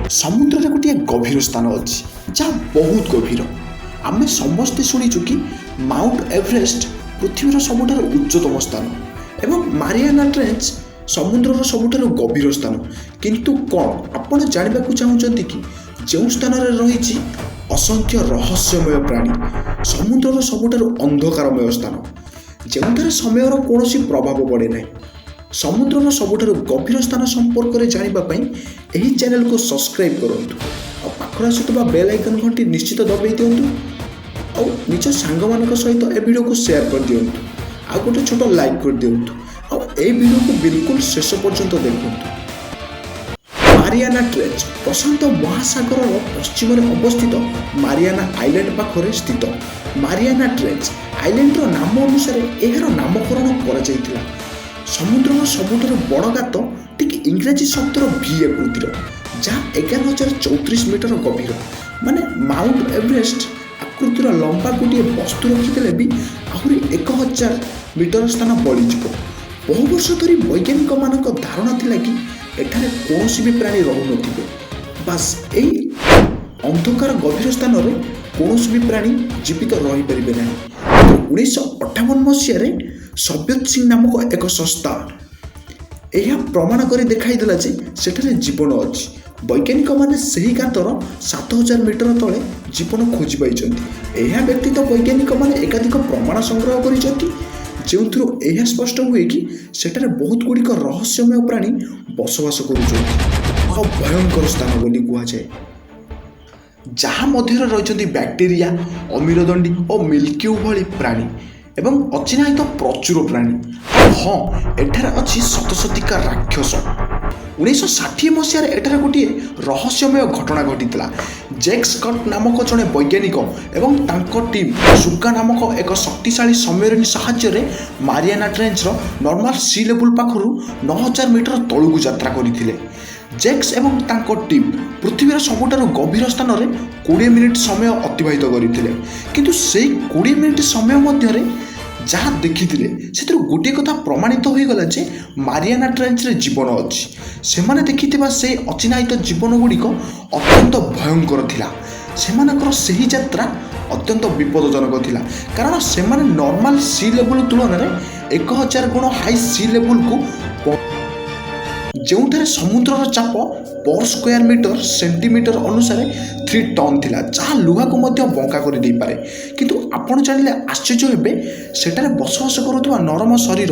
ସମୁଦ୍ରରେ ଗୋଟିଏ ଗଭୀର ସ୍ଥାନ ଅଛି, ଯାହା ବହୁତ ଗଭୀର। ଆମେ ସମସ୍ତେ ଶୁଣିଛୁ କି ମାଉଣ୍ଟ ଏଭରେଷ୍ଟ ପୃଥିବୀର ସବୁଠାରୁ ଉଚ୍ଚତମ ସ୍ଥାନ ଏବଂ ମାରିଆନା ଟ୍ରେଞ୍ଚ ସମୁଦ୍ରର ସବୁଠାରୁ ଗଭୀର ସ୍ଥାନ। କିନ୍ତୁ କ'ଣ ଆପଣ ଜାଣିବାକୁ ଚାହୁଁଛନ୍ତି କି ଯେଉଁ ସ୍ଥାନରେ ରହିଛି ଅସଂଖ୍ୟ ରହସ୍ୟମୟ ପ୍ରାଣୀ, ସମୁଦ୍ରର ସବୁଠାରୁ ଅନ୍ଧକାରମୟ ସ୍ଥାନ, ଯେଉଁଠାରେ ସମୟର କୌଣସି ପ୍ରଭାବ ପଡ଼େ ନାହିଁ? ସମୁଦ୍ରର ସବୁଠାରୁ ଗଭୀର ସ୍ଥାନ ସମ୍ପର୍କରେ ଜାଣିବା ପାଇଁ ଏହି ଚ୍ୟାନେଲକୁ ସବସ୍କ୍ରାଇବ୍ କରନ୍ତୁ ଆଉ ପାଖରେ ଆସୁଥିବା ବେଲ୍ ଆଇକନ୍ ଘଣ୍ଟି ନିଶ୍ଚିତ ଦବାଇ ଦିଅନ୍ତୁ ଆଉ ନିଜ ସାଙ୍ଗମାନଙ୍କ ସହିତ ଏ ଭିଡ଼ିଓକୁ ସେୟାର କରିଦିଅନ୍ତୁ ଆଉ ଗୋଟେ ଛୋଟ ଲାଇକ୍ କରିଦିଅନ୍ତୁ ଆଉ ଏଇ ଭିଡ଼ିଓକୁ ବିଲକୁଲ ଶେଷ ପର୍ଯ୍ୟନ୍ତ ଦେଖନ୍ତୁ। ମାରିଆନା ଟ୍ରେଞ୍ଚ ପ୍ରଶାନ୍ତ ମହାସାଗରର ପଶ୍ଚିମରେ ଅବସ୍ଥିତ ମାରିଆନା ଆଇଲ୍ୟାଣ୍ଡ ପାଖରେ ସ୍ଥିତ। ମାରିଆନା ଟ୍ରେଞ୍ଚ ଆଇଲ୍ୟାଣ୍ଡର ନାମ ଅନୁସାରେ ଏହାର ନାମକରଣ କରାଯାଇଥିଲା। ସମୁଦ୍ରର ସବୁଠାରୁ ବଡ଼ ଗାତ ଠିକ୍ ଇଂରାଜୀ ଶବ୍ଦର ଭି ଆକୃତିର, ଯାହା 11,034 ମିଟର ଗଭୀର। ମାନେ ମାଉଣ୍ଟ ଏଭରେଷ୍ଟ ଆକୃତିର ଲମ୍ବା ଗୋଟିଏ ବସ୍ତୁ ରଖିଦେଲେ ବି ଆହୁରି 1000 ମିଟର ସ୍ଥାନ ବଳିଯିବ। ବହୁ ବର୍ଷ ଧରି ବୈଜ୍ଞାନିକମାନଙ୍କ ଧାରଣା ଥିଲା କି ଏଠାରେ କୌଣସି ବି ପ୍ରାଣୀ ରହୁନଥିବେ। ବାସ୍, ଏଇ ଅନ୍ଧକାର ଗଭୀର ସ୍ଥାନରେ କୌଣସି ବି ପ୍ରାଣୀ ଜୀବିତ ରହିପାରିବେ ନାହିଁ। କିନ୍ତୁ 1958 ମସିହାରେ ସବ୍ୟତ ସିଂ ନାମକ ଏକ ସଂସ୍ଥା ଏହା ପ୍ରମାଣ କରି ଦେଖାଇଦେଲା ଯେ ସେଠାରେ ଜୀବନ ଅଛି। ବୈଜ୍ଞାନିକମାନେ ସେହି ଗାତର 7000 ମିଟର ତଳେ ଜୀବନ ଖୋଜି ପାଇଛନ୍ତି। ଏହା ବ୍ୟତୀତ ବୈଜ୍ଞାନିକମାନେ ଏକାଧିକ ପ୍ରମାଣ ସଂଗ୍ରହ କରିଛନ୍ତି, ଯେଉଁଥିରୁ ଏହା ସ୍ପଷ୍ଟ ହୁଏ କି ସେଠାରେ ବହୁତ ଗୁଡ଼ିକ ରହସ୍ୟମୟ ପ୍ରାଣୀ ବସବାସ କରୁଛନ୍ତି। ଏକ ଭୟଙ୍କର ସ୍ଥାନ ବୋଲି କୁହାଯାଏ, ଯାହା ମଧ୍ୟରେ ରହିଛନ୍ତି ବ୍ୟାକ୍ଟେରିଆ, ଅମେରୁଦଣ୍ଡୀ ଓ ମିଲ୍କିଉ ଭଳି ପ୍ରାଣୀ ଏବଂ ଅଚିହ୍ନାୟିତ ପ୍ରଚୁର ପ୍ରାଣୀ। ଆଉ ହଁ, ଏଠାରେ ଅଛି ଶତଶତିକା ରାକ୍ଷସ। 1960 ମସିହାରେ ଏଠାରେ ଗୋଟିଏ ରହସ୍ୟମୟ ଘଟଣା ଘଟିଥିଲା। ଜେକ୍ ସ୍କଟ୍ ନାମକ ଜଣେ ବୈଜ୍ଞାନିକ ଏବଂ ତାଙ୍କ ଟିମ୍ ସୁକା ନାମକ ଏକ ଶକ୍ତିଶାଳୀ ସବମେରିନ୍ ସାହାଯ୍ୟରେ ମାରିଆନା ଟ୍ରେଞ୍ଚର ନର୍ମାଲ ସି ଲେବୁଲ୍ ପାଖରୁ 9000 ମିଟର ତଳକୁ ଯାତ୍ରା କରିଥିଲେ। ଜେକ୍ସ ଏବଂ ତାଙ୍କ ଟିମ୍ ପୃଥିବୀର ସବୁଠାରୁ ଗଭୀର ସ୍ଥାନରେ 20 ମିନିଟ୍ ସମୟ ଅତିବାହିତ କରିଥିଲେ। କିନ୍ତୁ ସେଇ 20 ମିନିଟ୍ ସମୟ ମଧ୍ୟରେ ଯାହା ଦେଖିଥିଲେ, ସେଥିରୁ ଗୋଟିଏ କଥା ପ୍ରମାଣିତ ହୋଇଗଲା ଯେ ମାରିଆନା ଟ୍ରେଞ୍ଚରେ ଜୀବନ ଅଛି। ସେମାନେ ଦେଖିଥିବା ସେଇ ଅଚିହ୍ନାୟିତ ଜୀବନ ଗୁଡ଼ିକ ଅତ୍ୟନ୍ତ ଭୟଙ୍କର ଥିଲା। ସେମାନଙ୍କର ସେହି ଯାତ୍ରା ଅତ୍ୟନ୍ତ ବିପଦଜନକ ଥିଲା, କାରଣ ସେମାନେ ନର୍ମାଲ ସି ଲେବୁଲ୍ ତୁଳନାରେ 1000 ଗୁଣ ହାଇ ସି ଲେବୁଲକୁ, ଯେଉଁଠାରେ ସମୁଦ୍ରର ଚାପ ପର୍ ସ୍କୋୟାର ମିଟର ସେଣ୍ଟିମିଟର ଅନୁସାରେ 3 ଟନ୍ ଥିଲା, ଯାହା ଲୁହାକୁ ମଧ୍ୟ ବଙ୍କା କରିଦେଇପାରେ। କିନ୍ତୁ ଆପଣ ଜାଣିଲେ ଆଶ୍ଚର୍ଯ୍ୟ ହେବେ, ସେଠାରେ ବସବାସ କରୁଥିବା ନରମ ଶରୀର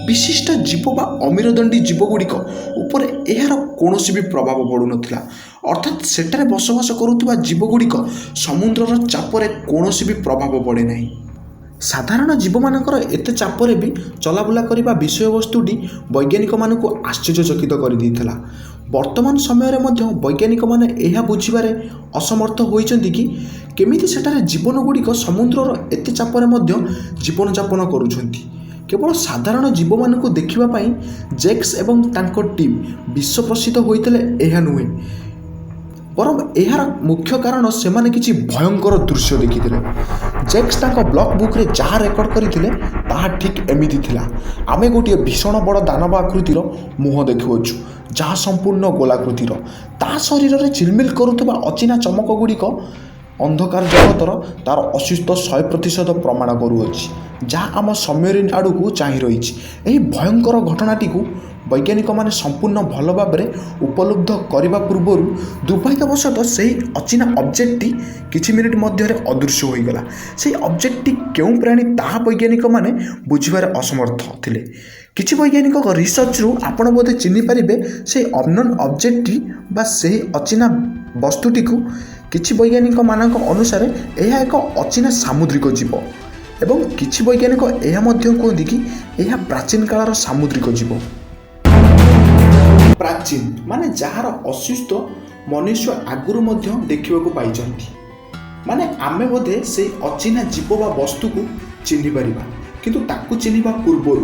ବିଶିଷ୍ଟ ଜୀବ ବା ଅମେରୁଦଣ୍ଡୀ ଜୀବଗୁଡ଼ିକ ଉପରେ ଏହାର କୌଣସି ବି ପ୍ରଭାବ ପଡ଼ୁନଥିଲା। ଅର୍ଥାତ୍ ସେଠାରେ ବସବାସ କରୁଥିବା ଜୀବଗୁଡ଼ିକ ସମୁଦ୍ରର ଚାପରେ କୌଣସି ବି ପ୍ରଭାବ ପଡ଼େ ନାହିଁ। ସାଧାରଣ ଜୀବମାନଙ୍କର ଏତେ ଚାପରେ ବି ଚଲାବୁଲା କରିବା ବିଷୟବସ୍ତୁଟି ବୈଜ୍ଞାନିକମାନଙ୍କୁ ଆଶ୍ଚର୍ଯ୍ୟଚକିତ କରିଦେଇଥିଲା। ବର୍ତ୍ତମାନ ସମୟରେ ମଧ୍ୟ ବୈଜ୍ଞାନିକମାନେ ଏହା ବୁଝିବାରେ ଅସମର୍ଥ ହୋଇଛନ୍ତି କି କେମିତି ସେଠାରେ ଜୀବନଗୁଡ଼ିକ ସମୁଦ୍ରର ଏତେ ଚାପରେ ମଧ୍ୟ ଜୀବନଯାପନ କରୁଛନ୍ତି। କେବଳ ସାଧାରଣ ଜୀବମାନଙ୍କୁ ଦେଖିବା ପାଇଁ ଜେକ୍ସ ଏବଂ ତାଙ୍କ ଟିମ୍ ବିଶ୍ୱ ପ୍ରସିଦ୍ଧ ହୋଇଥିଲେ ଏହା ନୁହେଁ, ବରଂ ଏହାର ମୁଖ୍ୟ କାରଣ ସେମାନେ କିଛି ଭୟଙ୍କର ଦୃଶ୍ୟ ଦେଖିଥିଲେ। ଜେକ୍ସ ତାଙ୍କ ବ୍ଲଗ୍ ବୁକ୍ରେ ଯାହା ରେକର୍ଡ଼ କରିଥିଲେ, ତାହା ଠିକ୍ ଏମିତି ଥିଲା: ଆମେ ଗୋଟିଏ ଭୀଷଣ ବଡ଼ ଦାନବ ଆକୃତିର ମୁହଁ ଦେଖୁଅଛୁ, ଯାହା ସମ୍ପୂର୍ଣ୍ଣ ଗୋଲାକୃତିର। ତା ଶରୀରରେ ଝିଲମିଲ କରୁଥିବା ଅଚିହ୍ନା ଚମକ ଗୁଡ଼ିକ ଅନ୍ଧକାର ଜଗତର ତା'ର ଅସ୍ତିତ୍ୱ 100% ପ୍ରମାଣ କରୁଅଛି, ଯାହା ଆମ ସବମେରିନ୍ ଆଡ଼କୁ ଚାହିଁ ରହିଛି। ଏହି ଭୟଙ୍କର ଘଟଣାଟିକୁ ବୈଜ୍ଞାନିକମାନେ ସମ୍ପୂର୍ଣ୍ଣ ଭଲ ଭାବରେ ଉପଲବ୍ଧ କରିବା ପୂର୍ବରୁ ଦୁର୍ଭାଗ୍ୟବଶତଃ ସେହି ଅଚିହ୍ନା ଅବଜେକ୍ଟଟି କିଛି ମିନିଟ୍ ମଧ୍ୟରେ ଅଦୃଶ୍ୟ ହୋଇଗଲା। ସେହି ଅବଜେକ୍ଟଟି କେଉଁ ପ୍ରାଣୀ, ତାହା ବୈଜ୍ଞାନିକମାନେ ବୁଝିବାରେ ଅସମର୍ଥ ଥିଲେ। କିଛି ବୈଜ୍ଞାନିକଙ୍କ ରିସର୍ଚ୍ଚରୁ ଆପଣ ବୋଧେ ଚିହ୍ନି ପାରିବେ ସେହି ଅନନୋନ୍ ଅବଜେକ୍ଟଟି ବା ସେହି ଅଚିହ୍ନା ବସ୍ତୁଟିକୁ। କିଛି ବୈଜ୍ଞାନିକମାନଙ୍କ ଅନୁସାରେ ଏହା ଏକ ଅଚିହ୍ନା ସାମୁଦ୍ରିକ ଜୀବ ଏବଂ କିଛି ବୈଜ୍ଞାନିକ ଏହା ମଧ୍ୟ କୁହନ୍ତି କି ଏହା ପ୍ରାଚୀନ କାଳର ସାମୁଦ୍ରିକ ଜୀବ। ପ୍ରାଚୀନ ମାନେ ଯାହାର ଅସ୍ତିତ୍ୱ ମନୁଷ୍ୟ ଆଗରୁ ମଧ୍ୟ ଦେଖିବାକୁ ପାଇଛନ୍ତି। ମାନେ ଆମେ ବୋଧେ ସେଇ ଅଚିହ୍ନା ଜୀବ ବା ବସ୍ତୁକୁ ଚିହ୍ନି ପାରିବା। କିନ୍ତୁ ତାକୁ ଚିହ୍ନିବା ପୂର୍ବରୁ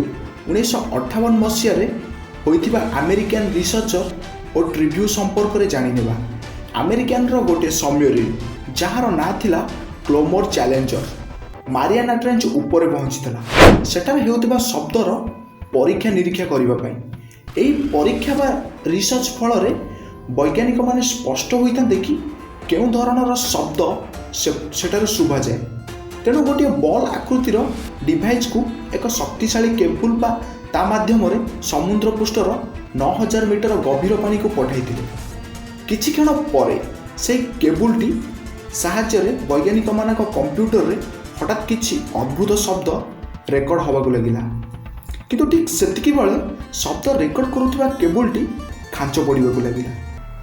1958 ମସିହାରେ ହୋଇଥିବା ଆମେରିକାନ ରିସର୍ଚ୍ଚର ଓ ରିଭ୍ୟୁ ସମ୍ପର୍କରେ ଜାଣିନେବା। ଆମେରିକାନର ଗୋଟିଏ ସବମେରିନ୍, ଯାହାର ନାଁ ଥିଲା କ୍ଲେମୋର ଚ୍ୟାଲେଞ୍ଜର, ମାରିଆନା ଟ୍ରେଞ୍ଚ ଉପରେ ପହଞ୍ଚିଥିଲା ସେଠାରେ ହେଉଥିବା ଶବ୍ଦର ପରୀକ୍ଷା ନିରୀକ୍ଷା କରିବା ପାଇଁ। ଏହି ପରୀକ୍ଷା ବା ରିସର୍ଚ୍ଚ ଫଳରେ ବୈଜ୍ଞାନିକମାନେ ସ୍ପଷ୍ଟ ହୋଇଥାନ୍ତେ କି କେଉଁ ଧରଣର ଶବ୍ଦ ସେଠାରୁ ଶୁଭାଯାଏ। ତେଣୁ ଗୋଟିଏ ବଲ୍ ଆକୃତିର ଡିଭାଇସ୍କୁ ଏକ ଶକ୍ତିଶାଳୀ କେବୁଲ୍ ବା ତା ମାଧ୍ୟମରେ ସମୁଦ୍ର ପୃଷ୍ଠର 9000 ମିଟର ଗଭୀର ପାଣିକୁ ପଠାଇଥିଲେ। କିଛି କ୍ଷଣ ପରେ ସେହି କେବୁଲଟି ସାହାଯ୍ୟରେ ବୈଜ୍ଞାନିକମାନଙ୍କ କମ୍ପ୍ୟୁଟରରେ ହଠାତ୍ କିଛି ଅଦ୍ଭୁତ ଶବ୍ଦ ରେକର୍ଡ ହେବାକୁ ଲାଗିଲା। କିନ୍ତୁ ଠିକ୍ ସେତିକି ବେଳେ ଶବ୍ଦ ରେକର୍ଡ କରୁଥିବା କେବୁଲଟି ଖାଞ୍ଚ ପଡ଼ିବାକୁ ଲାଗିଲା,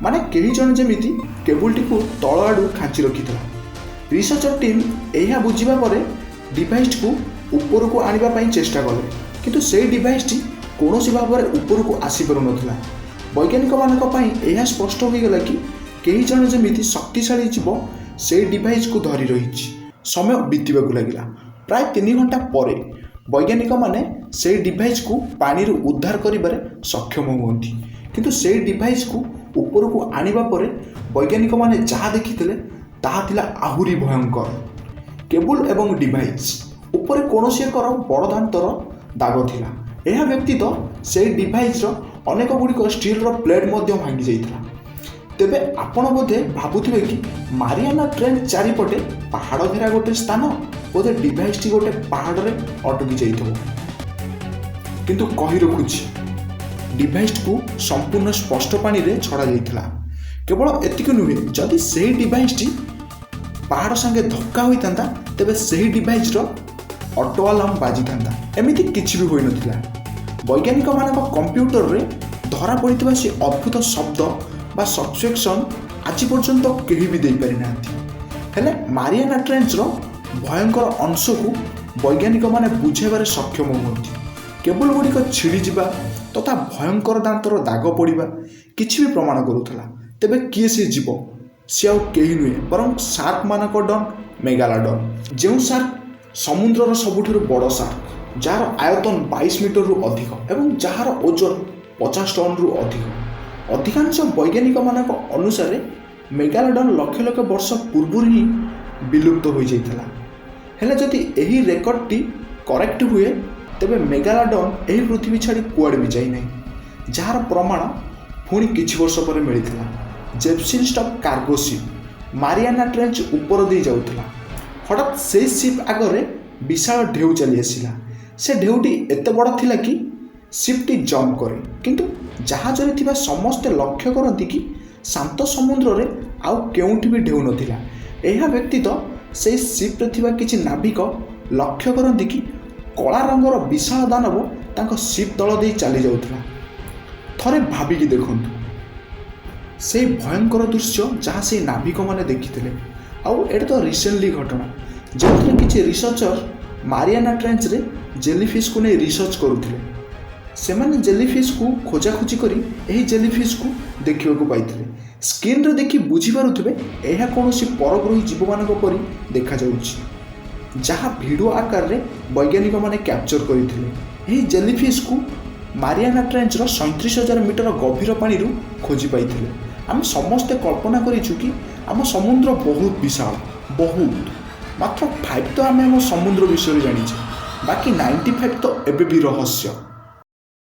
ମାନେ କେହି ଜଣେ ଯେମିତି କେବୁଲଟିକୁ ତଳ ଆଡ଼ୁ ଖାଞ୍ଚି ରଖିଥିଲା। ରିସର୍ଚ୍ଚର ଟିମ୍ ଏହା ବୁଝିବା ପରେ ଡିଭାଇସଟିକୁ ଉପରକୁ ଆଣିବା ପାଇଁ ଚେଷ୍ଟା କଲେ, କିନ୍ତୁ ସେହି ଡିଭାଇସଟି କୌଣସି ଭାବରେ ଉପରକୁ ଆସିପାରୁନଥିଲା। ବୈଜ୍ଞାନିକମାନଙ୍କ ପାଇଁ ଏହା ସ୍ପଷ୍ଟ ହୋଇଗଲା କି କେହି ଜଣେ ଯେମିତି ଶକ୍ତିଶାଳୀ ଜୀବ ସେହି ଡିଭାଇସକୁ ଧରି ରହିଛି। ସମୟ ବିତିବାକୁ ଲାଗିଲା। ପ୍ରାୟ 3 ଘଣ୍ଟା ପରେ ବୈଜ୍ଞାନିକମାନେ ସେହି ଡିଭାଇସକୁ ପାଣିରୁ ଉଦ୍ଧାର କରିବାରେ ସକ୍ଷମ ହୁଅନ୍ତି। କିନ୍ତୁ ସେହି ଡିଭାଇସକୁ ଉପରକୁ ଆଣିବା ପରେ ବୈଜ୍ଞାନିକମାନେ ଯାହା ଦେଖିଥିଲେ, ତାହା ଥିଲା ଆହୁରି ଭୟଙ୍କର। କେବୁଲ ଏବଂ ଡିଭାଇସ୍ ଉପରେ କୌଣସି ଏକର ବଡ଼ ଦାନ୍ତର ଦାଗ ଥିଲା। ଏହା ବ୍ୟତୀତ ସେହି ଡିଭାଇସର ଅନେକ ଗୁଡ଼ିକ ଷ୍ଟିଲର ପ୍ଲେଟ୍ ମଧ୍ୟ ଭାଙ୍ଗି ଯାଇଥିଲା। ତେବେ ଆପଣ ବୋଧେ ଭାବୁଥିବେ କି ମାରିଆନା ଟ୍ରେଞ୍ଚ ଚାରିପଟେ ପାହାଡ଼ ଘେରା ଗୋଟେ ସ୍ଥାନ, ବୋଧେ ଡିଭାଇସଟି ଗୋଟେ ପାହାଡ଼ରେ ଅଟକି ଯାଇଥିବ। କିନ୍ତୁ କହି ରଖୁଛି, ଡିଭାଇସକୁ ସମ୍ପୂର୍ଣ୍ଣ ସ୍ପଷ୍ଟ ପାଣିରେ ଛଡ଼ା ଯାଇଥିଲା। କେବଳ ଏତିକି ନୁହେଁ, ଯଦି ସେହି ଡିଭାଇସଟି ପାହାଡ଼ ସାଙ୍ଗେ ଧକ୍କା ହୋଇଥାନ୍ତା, ତେବେ ସେହି ଡିଭାଇସର ଅଟୋ ଆଲାର୍ମ ବାଜିଥାନ୍ତା। ଏମିତି କିଛି ବି ହୋଇନଥିଲା। ବୈଜ୍ଞାନିକମାନଙ୍କ କମ୍ପ୍ୟୁଟରରେ ଧରା ପଡ଼ିଥିବା ସେ ଅଦ୍ଭୁତ ଶବ୍ଦ ବା ସବସ୍କ୍ରିପସନ୍ ଆଜି ପର୍ଯ୍ୟନ୍ତ କେହି ବି ଦେଇପାରିନାହାନ୍ତି। ହେଲେ ମାରିଆନା ଟ୍ରେଞ୍ଚର ଭୟଙ୍କର ଅଂଶକୁ ବୈଜ୍ଞାନିକମାନେ ବୁଝାଇବାରେ ସକ୍ଷମ ହୁଅନ୍ତି। କେବୁଲ ଗୁଡ଼ିକ ଛିଡ଼ିଯିବା ତଥା ଭୟଙ୍କର ଦାନ୍ତର ଦାଗ ପଡ଼ିବା କିଛି ବି ପ୍ରମାଣ କରୁଥିଲା। ତେବେ କିଏ ସେ ଜୀବ? ସିଏ ଆଉ କେହି ନୁହେଁ, ବରଂ ସାର୍କମାନଙ୍କ ଡନ୍ ମେଗାଲାଡନ୍, ଯେଉଁ ସାର୍କ ସମୁଦ୍ରର ସବୁଠାରୁ ବଡ଼ ସାର୍କ, ଯାହାର ଆୟତନ 22 ମିଟରରୁ ଅଧିକ ଏବଂ ଯାହାର ଓଜନ 50 ଟନ୍ରୁ ଅଧିକ। ଅଧିକାଂଶ ବୈଜ୍ଞାନିକମାନଙ୍କ ଅନୁସାରେ ମେଗାଲାଡନ୍ ଲକ୍ଷ ଲକ୍ଷ ବର୍ଷ ପୂର୍ବରୁ ହିଁ ବିଲୁପ୍ତ ହୋଇଯାଇଥିଲା। ହେଲେ ଯଦି ଏହି ରେକର୍ଡଟି କରେକ୍ଟ ହୁଏ, ତେବେ ମେଗାଲାଡନ୍ ଏହି ପୃଥିବୀ ଛାଡ଼ି କୁଆଡ଼େ ବି ଯାଇନାହିଁ, ଯାହାର ପ୍ରମାଣ ପୁଣି କିଛି ବର୍ଷ ପରେ ମିଳିଥିଲା। ଜେପସିନ୍ ଷ୍ଟପ୍ କାର୍ଗୋ ସିପ୍ ମାରିଆନା ଟ୍ରେଞ୍ଚ ଉପର ଦେଇ ଯାଉଥିଲା। ହଠାତ୍ ସେଇ ସିପ୍ ଆଗରେ ବିଶାଳ ଢେଉ ଚାଲି ଆସିଲା। ସେ ଢେଉଟି ଏତେ ବଡ଼ ଥିଲା କି ସିପ୍ଟି ଜମ୍ପ କରେ। କିନ୍ତୁ ଜାହାଜରେ ଥିବା ସମସ୍ତେ ଲକ୍ଷ୍ୟ କରନ୍ତି କି ଶାନ୍ତ ସମୁଦ୍ରରେ ଆଉ କେଉଁଠି ବି ଢେଉ ନଥିଲା। ଏହା ବ୍ୟତୀତ ସେଇ ସିପ୍ରେ ଥିବା କିଛି ନାବିକ ଲକ୍ଷ୍ୟ କରନ୍ତି କି କଳା ରଙ୍ଗର ବିଶାଳ ଦାନବ ତାଙ୍କ ସିପ୍ ତଳ ଦେଇ ଚାଲି ଯାଉଥିଲା। ଥରେ ଭାବିକି ଦେଖନ୍ତୁ ସେଇ ଭୟଙ୍କର ଦୃଶ୍ୟ ଯାହା ସେଇ ନାବିକମାନେ ଦେଖିଥିଲେ। ଆଉ ଏଇଟା ତ ରିସେଣ୍ଟଲି ଘଟଣା, ଯେଉଁଥିରେ କିଛି ରିସର୍ଚ୍ଚର ମାରିଆନା ଟ୍ରେଞ୍ଚରେ ଜେଲିଫିସ୍କୁ ନେଇ ରିସର୍ଚ୍ଚ କରୁଥିଲେ। ସେମାନେ ଜେଲିଫିସ୍କୁ ଖୋଜାଖୋଜି କରି ଏହି ଜେଲିଫିସ୍କୁ ଦେଖିବାକୁ ପାଇଥିଲେ। ସ୍କ୍ରିନ୍ରେ ଦେଖି ବୁଝିପାରୁଥିବେ, ଏହା କୌଣସି ପରଗ୍ରହୀ ଜୀବମାନଙ୍କ ପରି ଦେଖାଯାଉଛି, ଯାହା ଭିଡ଼ିଓ ଆକାରରେ ବୈଜ୍ଞାନିକମାନେ କ୍ୟାପଚର କରିଥିଲେ। ଏହି ଜେଲିଫିସ୍କୁ ମାରିଆନା ଟ୍ରେଞ୍ଚର 37,000 ମିଟର ଗଭୀର ପାଣିରୁ ଖୋଜି ପାଇଥିଲେ। ଆମେ ସମସ୍ତେ କଳ୍ପନା କରିଛୁ କି ଆମ ସମୁଦ୍ର ବହୁତ ବିଶାଳ, ବହୁତ। ମାତ୍ର 5 ତ ଆମେ ଆମ ସମୁଦ୍ର ବିଷୟରେ ଜାଣିଛେ, ବାକି 95 ତ ଏବେ ବି ରହସ୍ୟ।